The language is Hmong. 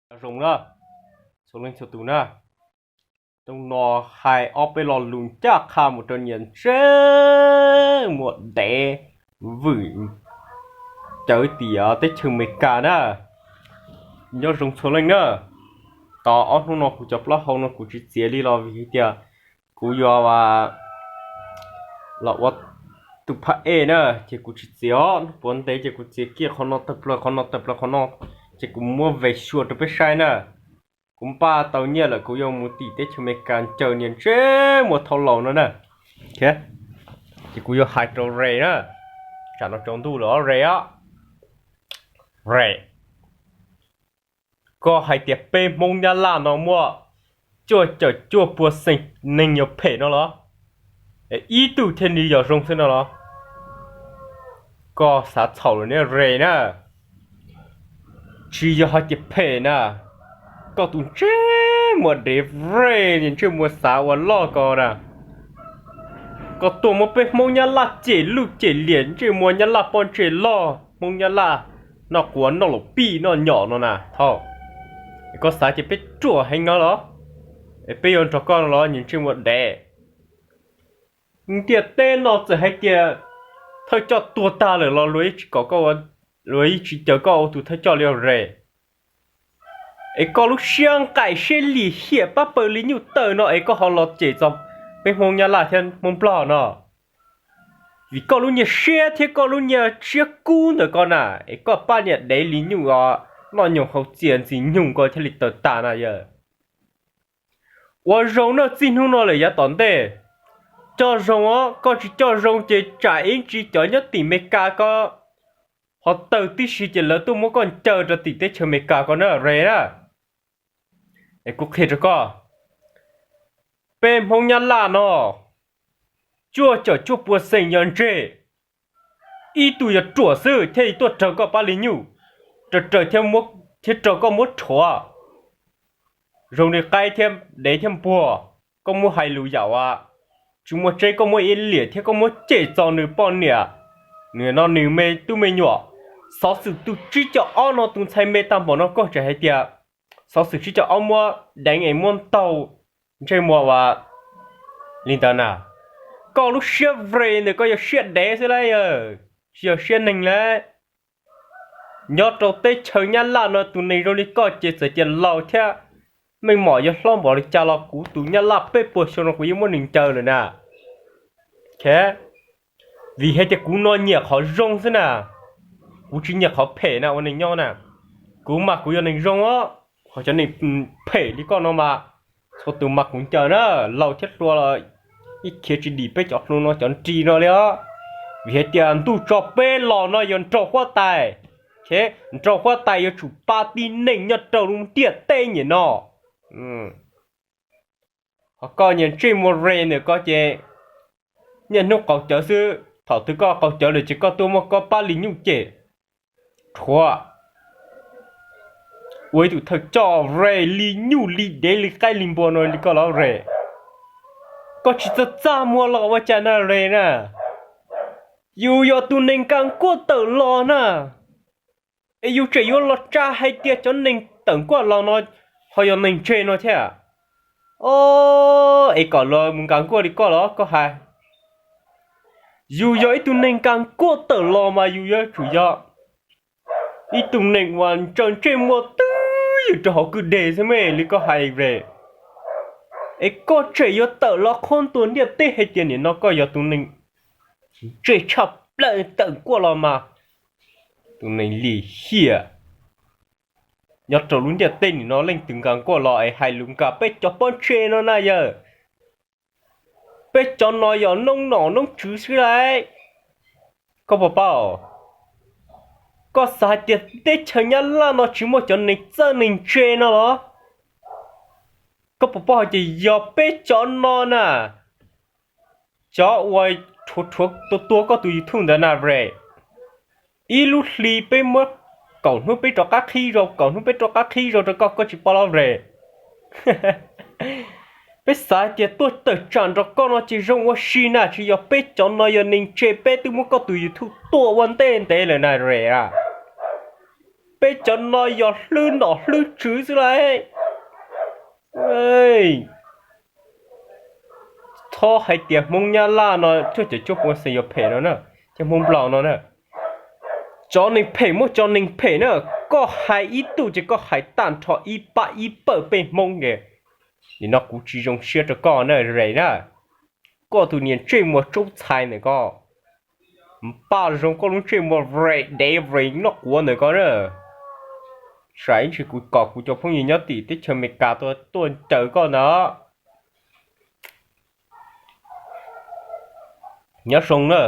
Nyob zoo na, txhua leej txhua tus na, hnub no hais ob peb lo lus ncaj qha mus rau niam ntsej muag dev vwm cawv tim teb chaws Amelikas na. Nyob zoo txhua leej na. Tau ob hnub no kuv cov plaub hau no kuv tsis txiav li los vim tias kuv yuav los ua tus phab ej na, ces kuv tsis txiav os. Hnub puav ntev ces kuv txiav kiag qhov no tawm plaws qhov no tawm plaws qhov no, ces kuv muab ve xyuas rau peb saib na. Kuv npaj tau nyiaj lawm kuv yuav mus tim teb chaws Amelikas ncaws niam ntsej muag thau laus no na. Ces kuv yuav hais rau Ray na, tsam no tsaus ntuj lawm os Ray os. Ray, koj hais tias peb Hmoob Nyab Laj no muaj cuaj caum cuaj puas xeem neeg yog phem no los? Ib tug thiaj li yog zoo xwb no los? Koj xav txhaum lawm ne Ray na. Tsis yog hais tias phem na, koj tus ntsej muag dev Ray, ntsej muag xav ua loj ko na. Koj tuaj muab peb Hmoob Nyab Laj cem luj cem liam, ntsej muag Nyab Laj poj ntsej loj, Hmoob Nyab Laj noj quav noj laum pij noj nyom no na thaum, es koj xav tias peb ruam heev no los? Es peb yuav nrog koj no los niam ntsej muag dev? Ntiaj teb no txawm hais tias thawj coj tuag tag lawm los luag yeej tsis kom koj, luag yeej tsis caw koj ua tus thawj coj li os Ray. Es koj lub siab nqaim siab lim hiam pab pawg li nyuj tawm no es koj ho los cem txog peb Hmoob Nyab Laj thiab Hmoob Nplog no. Vim koj lub nyias siab thiab koj lub nyias siab kub ntawm koj na, es koj pab niam dev li nyuj os, noj nyoog haus txias ntxim nyoog koj thiaj li tawg tas na yawg. Ua zoo nawj, txij hnub no lawm yav tom ntej, coj zoo os, koj tsis coj zoo ces tsam ib ntsis cov nyob tim Amelikas ko ho tawg tib si ces lawv tuaj muab koj ncaws rau tim teb chaws Amelikas ko na Ray na. Es kuv qhia rau koj, peb Hmoob Nyab Laj no cuaj caum cuaj puas xeem yog ntseg, ib tug yog ruam xwb thiaj li tuaj raug koj pab li nyuj, raug raug thiab raug koj muab rhuav zoo li qaib thiab dev thiab npuag. Koj muab hais lus yam uas tsis muaj tseeb, koj muab ib liam thiab koj muab cem txog nws poj niam, nws no nws me tub me nyuam. Xov xwm tus tsib caug ob no tus ntxhais me tag npaum no koj tseem hais tias xov xwm tsib caug ob muab deev es muab ntaug ntsej muag ua li ntawd na. Koj lub siab Ray ntawm koj yog siab dev xwb lauj, tsis yog siab neeg lauj. Nyob rau teb chaws Nyab Laj no tus neeg zoo li koj ces txawm tias laus thiab meej mom yuav hlob npaum li cas los kuv tus Nyab Laj peb puas xyoo no kuv yeej muab nws ncaws lawm na. Vim hais tias kuv no nyiam qhov zoo xwb na, kuv tsis nyiam qhov phem na ua neeg nyob na. Kuv mas kuv yog neeg zoo os, ho cov neeg phem li koj no mas txhua tus mas kuv ncaws na, laus thiab hluas los yeej khiav tsis dim peb cov hluas no cov nrig no li os. Vim hais tias ntuj tso peb los no yog nraug huab tais, nraug huab tais yuav tsum pab tib neeg nyob rau lub ntiaj teb nim no. Ho koj niag ntsej muag Ray ntawm koj ces niaj hnub qaug cawv xwb, thaum twg koj qaug cawv lawm ces koj tuaj muab koj pab li nyuj cem rhuav, ua ib tug thawj coj Ray li nyuj li dev li qaib li npua no li koj los Ray. Koj tsis txaj txaj muag los ua cas na Ray na. Yus yog tus neeg nkag nkuaj tawm los na, es yus tseem yuav los tsa hais tias cov neeg tawm nkuaj los no ho yog neeg ntseg no thiab. O, es kom luag mus nkag nkuaj li koj los koj hais. Yus yog ib tug neeg nkag nkuaj tawm los mas yus yuav tsum yog ib tug neeg uas ntsaws ntsej muag twb ywm rau hauv kwj deg xwb me li koj hais Ray. Es koj tseem yuav tawm los qhuab ntuas ntiaj teb hais tias nim no koj yog tus neeg ntseg tshaj plaws tawm nkuaj los mas. Tus neeg lim hiam, nyob rau lub ntiaj teb nim no leej twg nkag nkuaj los es hais lus nkag peb cov pob ntseg no na yawg. Peb cov no yog noob nom noob tswv xwb lauj. Koj puas paub, koj xav hais tias teb chaws Nyab Laj no tsis muaj cov neeg txawj neeg ntse no los? Koj puas paub hais tias yog peb cov no na, cov uas rhuav rhuav tua tua koj tus YouTube ntawd na Ray, ib lub hli peb muab kaum hnub peb rov qab qhib zog, kaum hnub peb rov qab qhib zog rau koj, koj tsis paub los Ray? Peb xav hais tias tuaj tawm tsam nrog koj no ces zoo ua si na, tsis yog peb cov no yog neeg ntse peb twb muab koj tus YouTube tua ua ntej ntev lawm na Ray a. Peb cov no yog hlwb nom hlwb tswv xwb lauj. Txhob hais tias Hmoob Nyab Laj no cuaj caum cuaj pua xees yog phem no na, thiab Hmoob Nplog no na. Cov neeg phem muaj cov neeg phem na, koj hais ib tug ces koj hais tag nrho ib pab ib pawg peb Hmoob ces nim no kuv tsis zoo siab rau koj na Res na. Koj tus niam ntsej muag tsub txhais ntawm koj, npaj zoo koj lub ntsej muag Res dev Res noj quav ntawm koj na. Saib ntsis kuv kom kuv cov phooj ywg nyob tim teb chaws Amelikas tuaj ncaws koj ntag. Nyob zoo na.